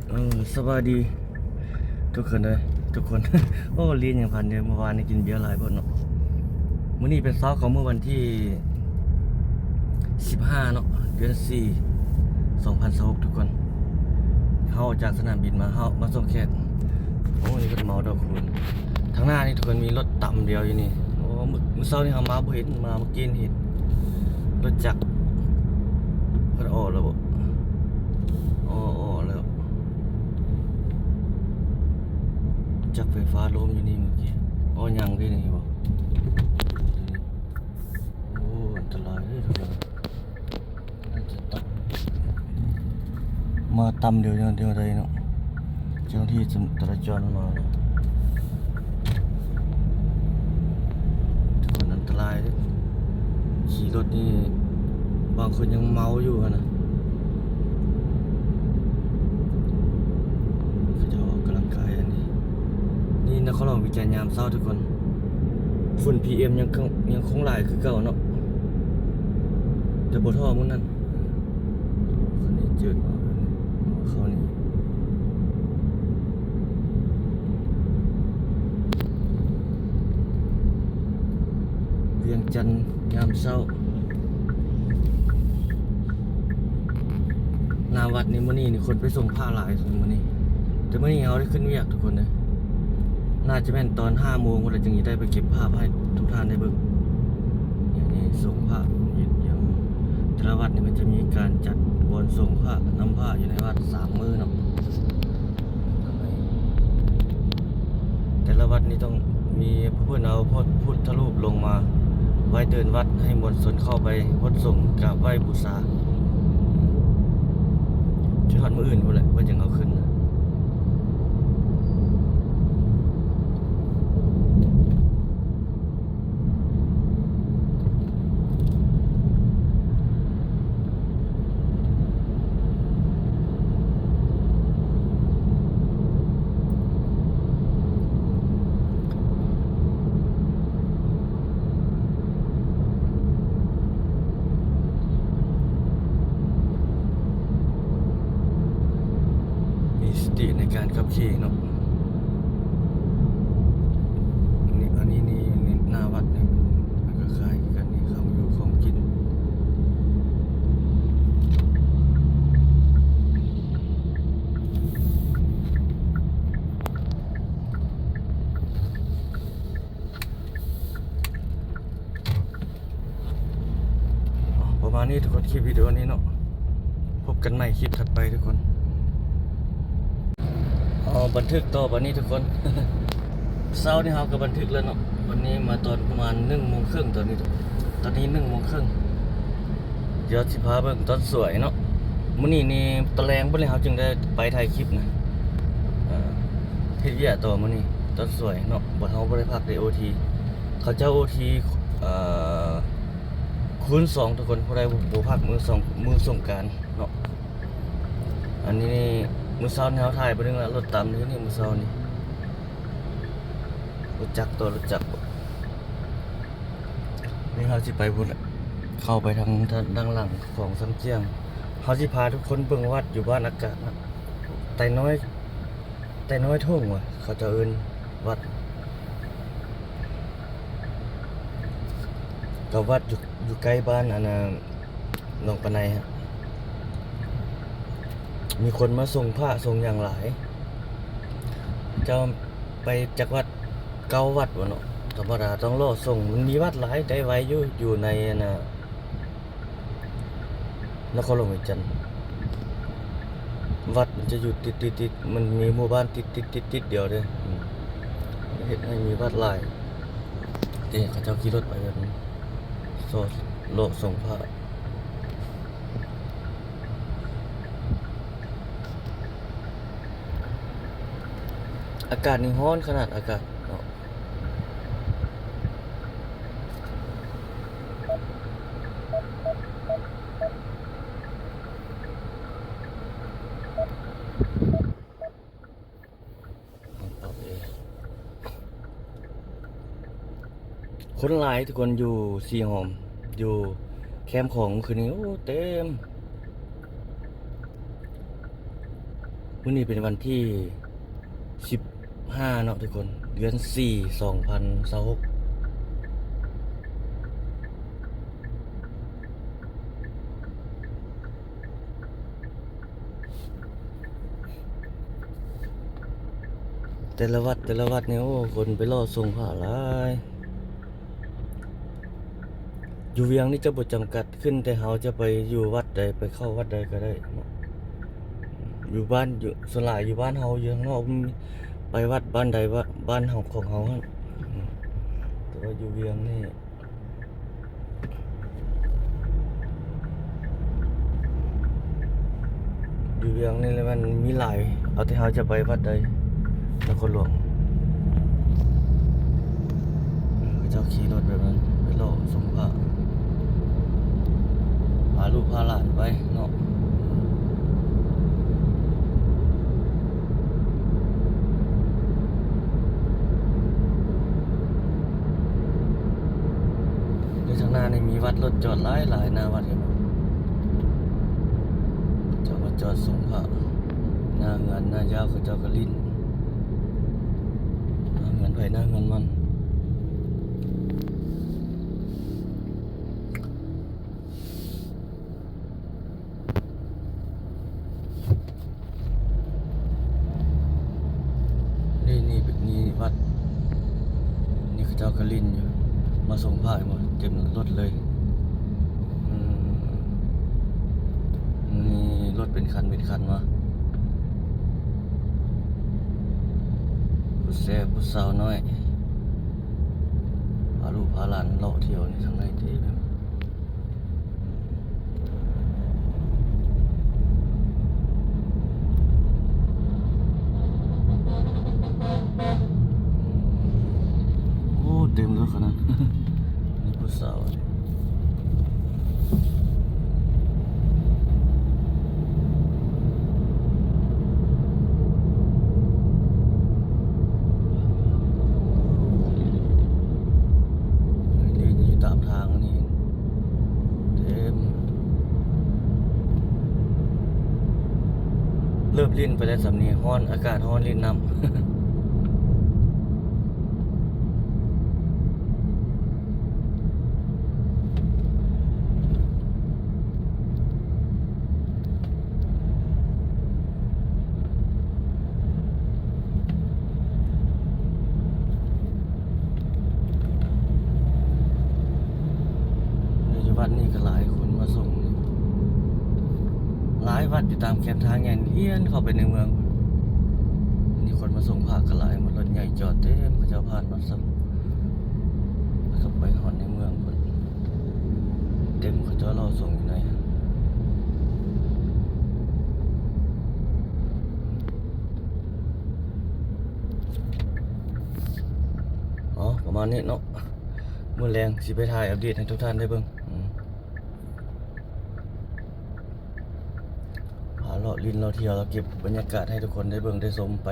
ເອີ ສະບາຍດີທຸກຄົນເດີ ທຸກຄົນ. ໂອ້ ລີ້ນຍັງພັນເດີ ເມື່ອວານນີ້ກິນເບຍຫຼາຍໂພດເນາະ. ມື້ນີ້ເປັນເຊົ້າຂອງມື້ວັນທີສິບຫ້າເນາະ ເດືອນສີ່ ສອງພັນຊາວຫົກ ທຸກຄົນ. ເຮົາອອກຈາກສະໜາມບິນມາ ເຮົາມາສົ່ງແຂກ. ໂອ້ ນີ້ເພິ່ນເມົາດອກຄູນ. ທາງໜ້ານີ້ທຸກຄົນ ມີລົດຕຳດຽວຢູ່ນີ້. ໂອ້ ມື້ ມື້ເຊົ້ານີ້ເຮົາມາບໍ່ເຫັນ ມາເມື່ອກີ້ເຫັນ ລົດຈັກເພິ່ນອອກແລ້ວບໍ? ອໍ ອອກແລ້ວ. ຈັກໄຟຟ້າລົ້ມຢູ່ນີ້ເມື່ອກີ້. ອໍ ຍັງເດ້ນີ້ບໍ? ໂອ້ ອັນຕະລາຍເດ້ທຸກຄົນ. ມາຕຳດຽວ ດຽວໃດເນາະ ເຈົ້າໜ້າທີ່ຈະລາຈອນມາແລ້ວ. ທຸກຄົນ ອັນຕະລາຍເດ້ ຂີ່ລົດນີ້ ບາງຄົນຍັງເມົາຢູ່ຫັ້ນນະ. ເຂົາເຈົ້າອອກກຳລັງກາຍອັນນີ້. ນີ້ນະຄອນຫຼວງວຽງຈັນຍາມເຊົ້າທຸກຄົນ. ຝຸ່ນ ພີເອັມ ຍັງຄົງ ຍັງຄົງຫຼາຍຄືເກົ່າເນາະ ແຕ່ບໍ່ທໍ່ມື້ນັ້ນ. ຄັນນີ້ຈືດມາເຂົ້ານີ້ ວຽງຈັນຍາມເຊົ້າ. ໜ້າວັດນີ້ ມື້ນີ້ນີ້ຄົນໄປສົ່ງພະຫຼາຍມື້ນີ້ ແຕ່ມື້ນີ້ເຮົາໄດ້ຂຶ້ນວຽກທຸກຄົນເດີ. ໜ້າຈະແມ່ນຕອນຫ້າໂມງພຸ້ນລະ ຈຶ່ງຈະໄດ້ໄປເກັບພາບໃຫ້ທຸກທ່ານໄດ້ເບິ່ງ. ນີ້ສົ່ງພະ ແຕ່ລະວັດນີ້ມັນຈະມີການຈັດບ່ອນສົ່ງພະ ນຳພະຢູ່ໃນວັດສາມມື້ເນາະ. ແຕ່ລະວັດນີ້ຕ້ອງມີ ເພິ່ນເອົາພະພຸດທະຮູບລົງມາໄວ້ເດີ່ນວັດ ໃຫ້ມວນຊົນເຂົ້າໄປຫົດສົງກາບໄຫວ້ບູຊາ ຈົນຮອດມື້ອື່ນພຸ້ນແຫຼະ ເພິ່ນຈຶ່ງເອົາຂຶ້ນ. ມີສະຕິໃນການຂັບຂີ່ເນາະ. ນີ້ ອັນນີ້ນີ້ ນີ້ໜ້າວັດນີ້ ມັນກໍຄ້າຍຄືກັນນີ້ ເຄື່ອງຢູ່ເຄື່ອງກິນ. ປະມານນີ້ທຸກຄົນ ຄລິບວິດີໂອນີ້ເນາະ. ພົບກັນໃໝ່ຄລິບຖັດໄປທຸກຄົນ. ເອົາ ບັນທຶກຕໍ່ບັດນີ້ທຸກຄົນ. ເຊົ້ານີ້ເຮົາກໍບັນທຶກແລ້ວເນາະ. ວັນນີ້ມາຕອນປະມານໜຶ່ງໂມງເຄິ່ງ ຕອນນີ້ ຕອນນີ້ໜຶ່ງໂມງເຄິ່ງ. ດຽວຊິພາເບິ່ງຕອນສວຍເນາະ. ມື້ນີ້ນີ້ຕອນແລງພຸ້ນແຫຼະ ເຮົາຈຶ່ງໄດ້ໄປຖ່າຍຄລິບນະ. ເອີ ເຮັດວຽກຕໍ່ມື້ນີ້ຕອນສວຍເນາະ. ບໍ່ ເຮົາບໍ່ໄດ້ພັກ ໄດ້ໂອທີ. ເຂົາເຈົ້າໂອທີ ເອີ ຄູນສອງທຸກຄົນ. ຜູ້ໃດບໍ່ ບໍ່ພັກມື້ສອງ ມື້ສົງການເນາະ. ອັນນີ້ມື້ເຊົ້ານີ້ເຮົາຖ່າຍໄປເບິ່ງລະ ລົດຕຳຢູ່ນີ້ມື້ເຊົ້ານີ້. ລົດຈັກຕໍ່ລົດຈັກ. ນີ້ເຮົາຊິໄປພຸ້ນແຫຼະ ເຂົ້າໄປທາງ ທາງ ທາງຫຼັງຂອງຊຳຈຽງ. ເຮົາຊິພາທຸກຄົນເບິ່ງວັດຢູ່ບ້ານອາກາດນະ ໄຕນ້ອຍ ໄຕນ້ອຍທົ່ງວ່າ ເຂົາເຈົ້າເອີ້ນວັດ. ກັບວັດຢູ່ ຢູ່ໃກ້ບ້ານ ອັນນ່າ ໜອງປາໄນ. ມີຄົນມາສົ່ງພະສົ່ງຫຍັງຫຼາຍ. ເຈົ້າໄປຈັກວັດ ເກົ້າວັດບໍ່ເນາະ. ທຳມະດາຕ້ອງເລາະສົ່ງ ມັນມີວັດຫຼາຍ ໄດ້ໄວຢູ່ ຢູ່ໃນອັນນ່າ ນະຄອນຫຼວງວຽງຈັນ. ວັດມັນຈະຢູ່ຕິດໆໆ ມັນມີໝູ່ບ້ານຕິດໆໆດຽວເດ້. ອືມ ເຮັດໃຫ້ມີວັດຫຼາຍເດ້. ເຂົາເຈົ້າຂີ່ລົດໄປແບບນີ້ ຊອດເລາະສົ່ງພະ. ອາກາດນີ້ຮ້ອນຂະໜາດ ອາກາດເນາະ. ຄົນຫຼາຍທຸກຄົນ ຢູ່ສີ່ຫອມ ຢູ່ແຄມຂອງຄືນນີ້ ໂອ້ ເຕັມ. ມື້ນີ້ເປັນວັນທີສິບຫ້າເນາະທຸກຄົນ ເດືອນສີ່ ສອງພັນຊາວຫົກ. ແຕ່ລະວັດ ແຕ່ລະວັດນີ້ ໂອ້ ຄົນໄປລໍສ່ອງພະຫຼາຍ. ຢູ່ວຽງນີ້ຈະບໍ່ຈຳກັດ ຂຶ້ນແຕ່ເຮົາຈະໄປຢູ່ວັດໃດ ໄປເຂົ້າວັດໃດກໍໄດ້ເນາະ. ຢູ່ບ້ານ ຢູ່ ສ່ວນຫຼາຍຢູ່ບ້ານເຮົາ ຢູ່ຂ້າງນອກ ໄປວັດບ້ານໃດ ບ້ານ ບ້ານເຮົາ ຂອງເຮົາຫັ້ນ. ແຕ່ວ່າຢູ່ວຽງນີ້ ຢູ່ວຽງນີ້ແຫຼະ ມັນມີຫຼາຍ ເອົາແຕ່ເຮົາຈະໄປວັດໃດ ນະຄອນຫຼວງ. ເຂົາເຈົ້າຂີ່ລົດແບບນັ້ນ ໄປເລາະຊົມພະ ພາລູກພາຫຼານໄປເນາະ. ຢູ່ທາງໜ້ານີ້ມີວັດ ລົດຈອດຫຼາຍໆ ໜ້າວັດເຫັນບໍ່? ເຈົ້າມາຈອດຊົມພະ ໜ້າເຮືອນ ໜ້າຍາວ ເຂົາເຈົ້າກໍຫຼິ້ນ ໜ້າເຮືອນໃຜໜ້າເຮືອນມັນ. ນີ້ ນີ້ ນີ້ວັດ ນີ້ເຂົາເຈົ້າກໍຫຼິ້ນຢູ່ ມາສົ່ງພະໝົດ ເຕັມລົດເລີຍ. ອືມ ມີລົດເປັນຄັນເປັນຄັນມາ ຜູ້ແຊ ຜູ້ສາວນ້ອຍ ພາລູກພາຫຼານເລາະທ່ຽວຢູ່ທາງໃນເຕັມ. ໂອ້ ເຕັມແລ້ວຂະໜາດ ມີຜູ້ສາວ. ເດີນຢູ່ຕາມທາງນີ້ເຕັມ ເລີບຫຼິ້ນໄປແລ້ວສ່ຳນີ້ ຮ້ອນ ອາກາດຮ້ອນ ຫຼິ້ນນ້ຳ. ປັດຈຸບັນນີ້ກໍຫຼາຍຄົນມາສົ່ງ ຫຼາຍວັດຢູ່ຕາມແຄມທາງໃຫຍ່ ລຽນເຂົ້າໄປໃນເມືອງ. ມີຄົນມາສົ່ງພະກໍຫຼາຍ ລົດໃຫຍ່ຈອດເຕັມ ເຂົາເຈົ້າຜ່ານມາສ່ຳ ແລ້ວກໍໄປຮອດໃນເມືອງພຸ້ນ ເຕັມ ເຂົາເຈົ້າລໍສົ່ງຢູ່ໃນ. ອໍ ປະມານນີ້ເນາະ ມື້ແລງຊິໄປຖ່າຍອັບເດດໃຫ້ທຸກທ່ານໄດ້ເບິ່ງ. ອືມ ພາເລາະຫຼິ້ນເລາະທ່ຽວ ແລ້ວເກັບບັນຍາກາດໃຫ້ທຸກຄົນໄດ້ເບິ່ງໄດ້ຊົມໄປ.